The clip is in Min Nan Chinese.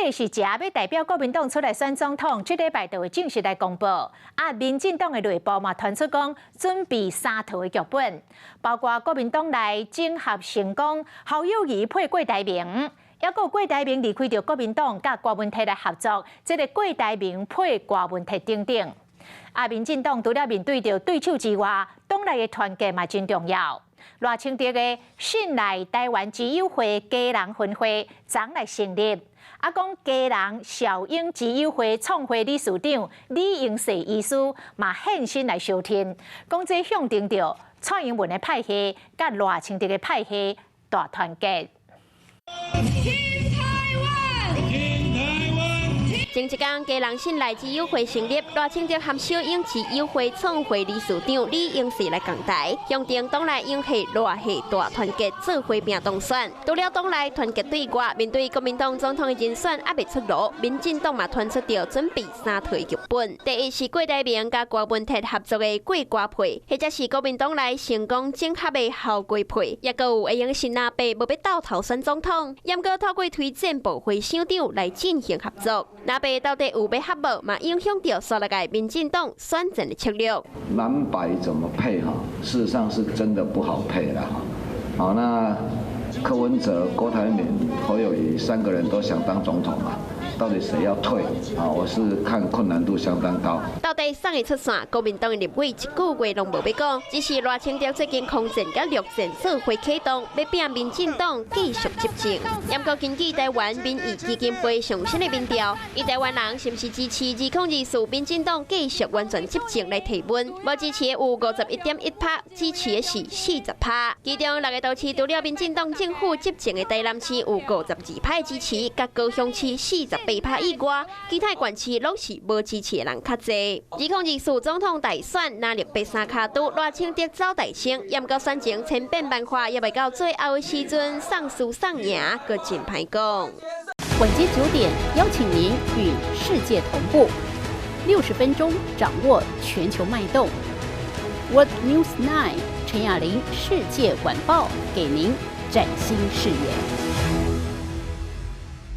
底是誰欲代表國民黨出來選總統？這禮拜就會正式來公布。啊，民進黨的內部嘛傳出講準備三套的劇本，包括國民黨內整合成功，侯友宜配郭台銘，抑閣郭台銘離開著國民黨，佮柯文哲來合作，這个郭台銘配柯文哲等等。啊，民進黨除了面對著對手之外，黨內的團結嘛真重要。賴清德的信賴台灣之友會基隆分會昨來成立。啊，講基隆小英之友會創會理事長李英世醫師嘛現身來相挺，講這象徵著蔡英文的派系佮賴清德的派系大團結。挺台灣，挺台灣。前一工，基隆信賴之友會成立，賴清德和小英之友會創會理事長李英世來共台，象徵黨內英系賴系大團結，做伙拚當選。除了黨內團結對外，面對國民黨總統的人選猶未出爐，民進黨嘛傳出著準備三套劇本。第一是郭台銘佮柯文哲合作的郭柯配，或者是國民黨內成功整合的侯郭配，抑閣有會用是藍白無欲鬥頭選總統，毋過透過推薦部會省長來進行合作。藍白到底有欲合無，嘛影響著煞落來民進黨選戰的策略。藍白怎麼配哈？事實上是真的不好配了哈。好，那柯文哲、郭台銘、侯友宜三個人都想當總統嘛？到底誰要退啊？我是看困難度相當高。到底啥會出線？國民黨的立委一句話攏無欲講，只是賴清德最近空戰佮陸戰做伙啟動，欲拚民進黨繼續執政。毋過根據台灣民意基金會上新的民調，以台灣人是毋是支持2024民進黨繼續完全執政來提問，無支持的有51.1趴，支持的是40趴。其中六個都市除了民進黨政府執政的台南市有52趴支持，佮高雄市48趴以外，其他縣市攏是無支持的人較濟。2024總統大選，藍綠白三跤拄，賴清德走大先，毋過選情千變萬化，猶未到最後的時陣，送輸送贏，閣真歹講。晚間9點，邀請您與世界同步，60分鐘掌握全球脈動。World News 9 陳雅玲世界晚報，給您嶄新視野。